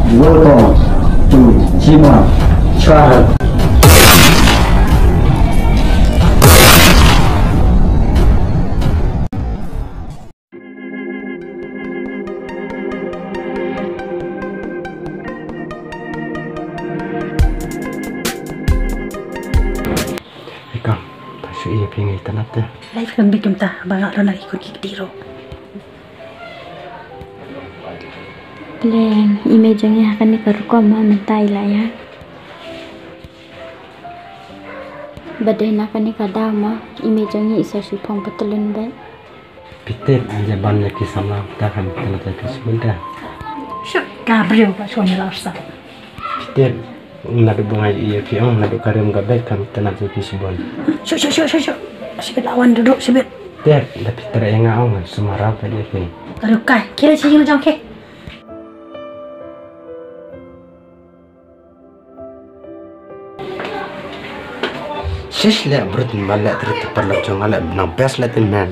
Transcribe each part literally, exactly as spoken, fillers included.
Welcome to Jima Channel. Ika, ta shu ïa phi ngi tanat te. Lai phi kan bikim ta, ba nga don ki khun ki kti ro. Pleng, i mei jong ngi ha kane ka rukom ma mynta i la ïa. Ba dei na kane ka daw ma, i mei jong ngi i sa shu phong patlun bad. Peter, ïa ban ïa ki samla ta kam tana ta ki sumenta. Shu ka briew ba shon la sa. Peter, naduh ba nga ïa phi ong, naduh ka rem ka bek kam tana ta ki sumon. Shu, shu, shu, shu, shu. Shibit lawan duduk, shibit. Peter, da Peter ïa nga ong, sumara ba ïa phi. Rukai, kira sini macam ke. Shish, leh brut, ba leh trit, paralok jong nga leh nang best leh tin man.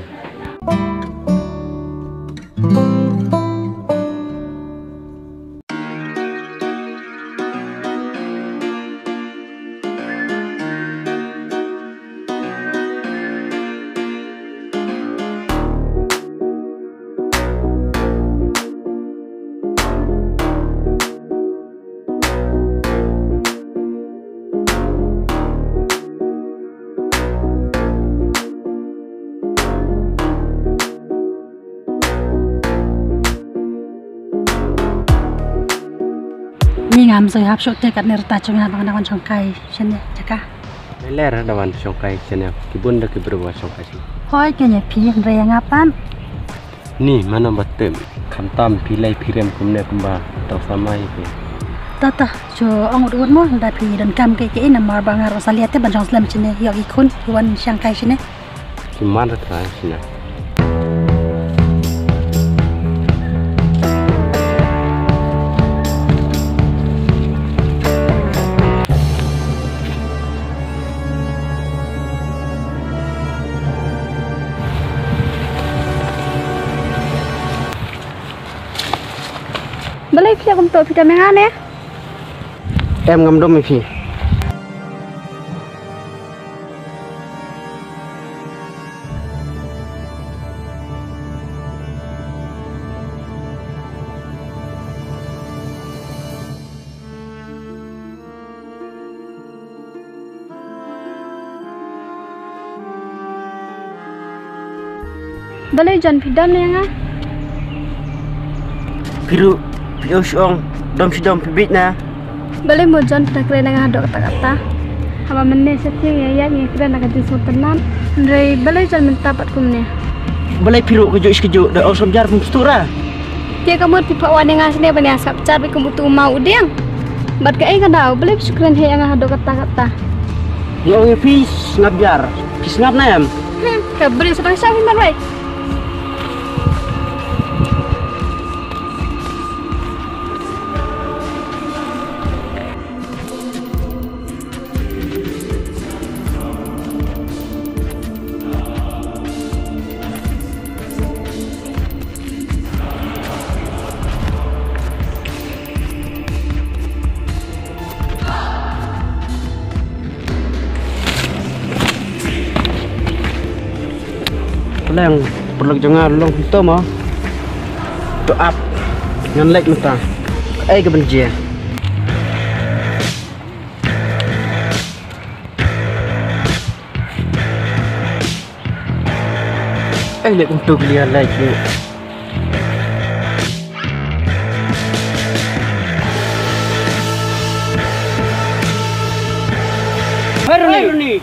Ngi ngam soi hap shuh te katne rta jong nga ba nga dang wan shongkai shane jaka. Me leh da wan shongkai shane, ki bun da ki briew wan shongkai shane. Hoi, kane phi hynrei nga pan. Ni, mano ba tem, khamtam phi lei phi rem kumne kumba, tang samai phi. Ta ta, shu ong ut ut mo, da phi donkam kaei kaei namar ba nga ruh sa liat te ban shong slem shane, ïoh ki khun, ki wan shongkai shane. Ki man ra trai shane. Balei phi ïa kumto phi tam ïa nga ne? Em, ngam dom ïa phi. Balei John phi dom ne nga? Phi ruh phi ong shu ong dom shi dom phi bit na. Balei mo John phi na kren na nga haduh katta katta? Haba mynne sha tieng ïa ïa ngi kren na ka jingsngewtynnat. Hynrei balei John mynta pat kumne? Balei phi ruh kajuh shi kajuh da ong sngap jar phi mut stu ra? Te ka mut phi phah wan ïa nga shane ban ïa sngap jar bad kum utu u maw u dieng. Bad kaei ka daw, balei phi shu kren heh ïa nga haduh katta katta? Nga ong ïa phi sngap jar, phi sngap ne em? Hmm, ka briew sa dang sngap hi marwei. Pleng, paralok jong nga long kumto mo. To ap ngan leit mynta. Kaei ka ban jia? Ei, leh kumto ki ïa leh ki. Hei Runi, Runi.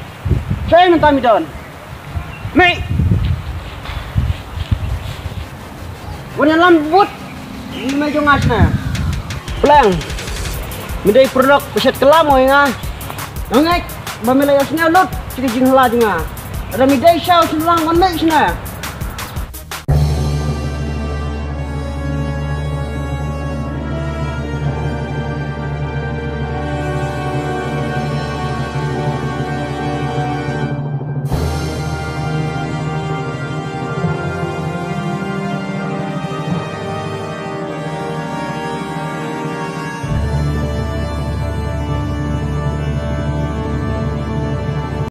Shaei mynta mi don? Mei. Wan ïalam bud. Ni mei jong nga shane. Pleng. Me dei paralok ba shet kylla mo ïa nga. Nga ngeit ba me la ïohsngew lut sha ka jingkylla jong nga. Lada me dei sha u shynrang wan mei shane.